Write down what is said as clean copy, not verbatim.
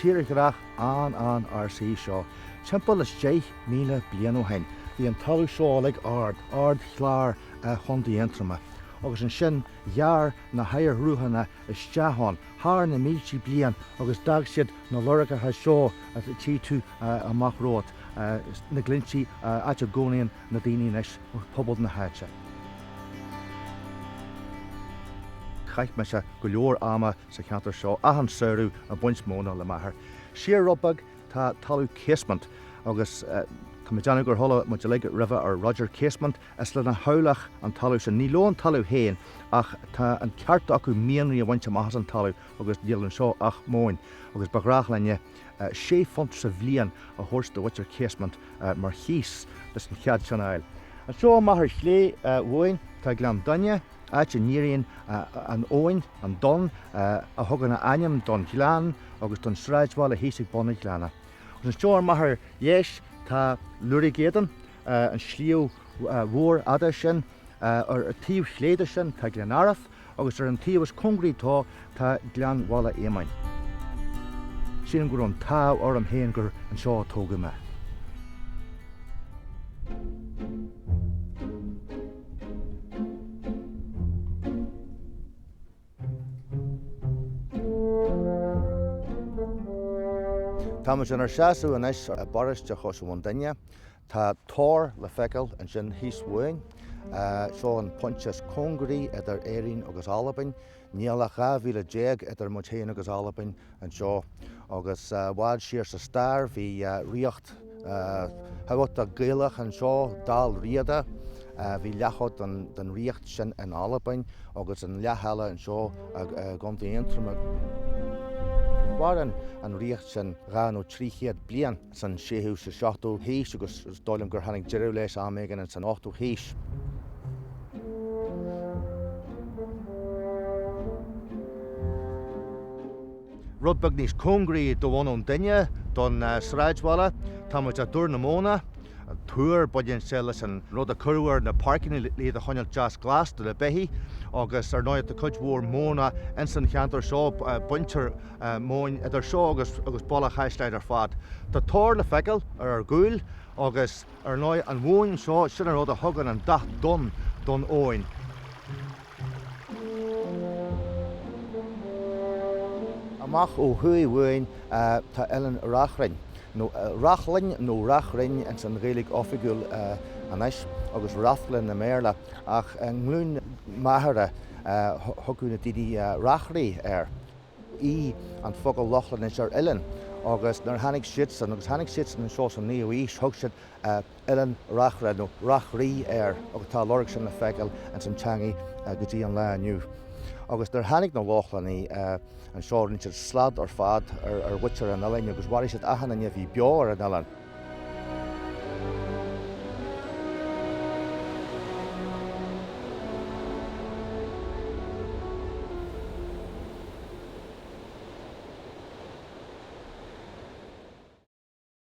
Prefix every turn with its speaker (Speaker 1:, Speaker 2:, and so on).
Speaker 1: Tírdhreach an-an-ársa í seo. Timpeall is 10,000 bliain ó shin, bhí an talamh seo uilig ard, ardchlár Chontae Aontroma, agus ansin ghearr na hoighearshruthanna isteach ann thar na mílte bliain agus d'fhág siad na lorgacha seo a tchí tú amach romhat, na glinntí, áit a gcónaíonn na daoine anois, pobal na háite. Chaith mise go leor ama sa cheantar seo achan samhradh ag baint móna le m'athair. Siar rud beag tá talamh Casement agus tá mé ag déanamh gur chuala muid uilig roimhe ar Roger Casement. Is lena theaghlach an talamh sin. Ní leo an talamh féin ach tá an ceart acu mianraí a bhaint amach as an talamh agus níl anseo ach móin agus ba ghnách linne £6 sa bhliain a thabhairt do mhuintir Casement mar chíos leis an chead sin a fháil. Anseo amach ar chlé uainn tá Gleann Doinne, áit a n-éiríonn an abhainn, an Don, a thugann a ainm don ghleann agus don sráidbhaile thíos ag bun an ghleanna. Agus anseo amach ar dheis tá Luraigh Éadain, an sliabh mhór fhada sin. Ar an taobh chlé de sin tá Glenariff agus ar an taobh is cóngaraí dó tá Gleann Bhaile Éamoinn. Sílim go raibh an t-ádh orm féin gur anseo a tógadh mé. Táimid inár seasamh anois i bparóiste Chois Abhann Doinne. Tá Tor le feiceáil ansin thíos uainn. Seo an pointe is cóngaraí idir Éirinn agus Albain. Níl ach 12 mhíle idir muid féin agus Albain anseo. Agus i bhfad siar sa stair bhí ríocht thábhachtach Gaelach anseo, Dál Riada. Bhí leathchuid den ríocht sin in Albain agus an leath eile anseo i gContae Aontroma. Mhair an ríocht sin 200 nó 300 bliain san séú sa seachtú haois agus is dóigh liom gur tháinig deireadh leis am éigin ins an ochtú haois. Rud beag níos cóngaraí do Bhun Abhann Doinne, don sráidbhaile, tá muid i dTuar na Móna. Tuar, baineann sé leis an rud a cuireadh ar na páirceanna le iad a choinneáil deas glas do na beithígh agus ar ndóigh tá cuid mhór móna ins an cheantar seo, baintear móin idir seo agus agus Baile Chaisleáin ar fad. Tá Tor le feiceáil ar ár gcúl agus ar ndóigh an mhóin seo, sin an rud a thugann an dath donn don abhainn. Amach ó thuaidh uainn tá Oileán Reachrainn, nó Reachlainn nó Reachrainn ins an Ghaeilge oifigiúil anois, agus Rathlin i mBéarla, ach i nglúin m'athara thugadh na daoine Reachraí air. í an focal Lochlainnis ar oileán agus nuair a tháinig siadsan, agus tháinig siadsan anseo sa naoú aois, thug siad Oileán Reachra nó Reachraí air agus tá a lorg sin le feiceáil ins an teangaidh go dtí an lá inniu. Agus nuair a tháinig na Lochlannaigh anseo rinne siad slad ar fad ar mhuintir an oileáin agus mharaigh siad achan duine a bhí beo ar an oileán.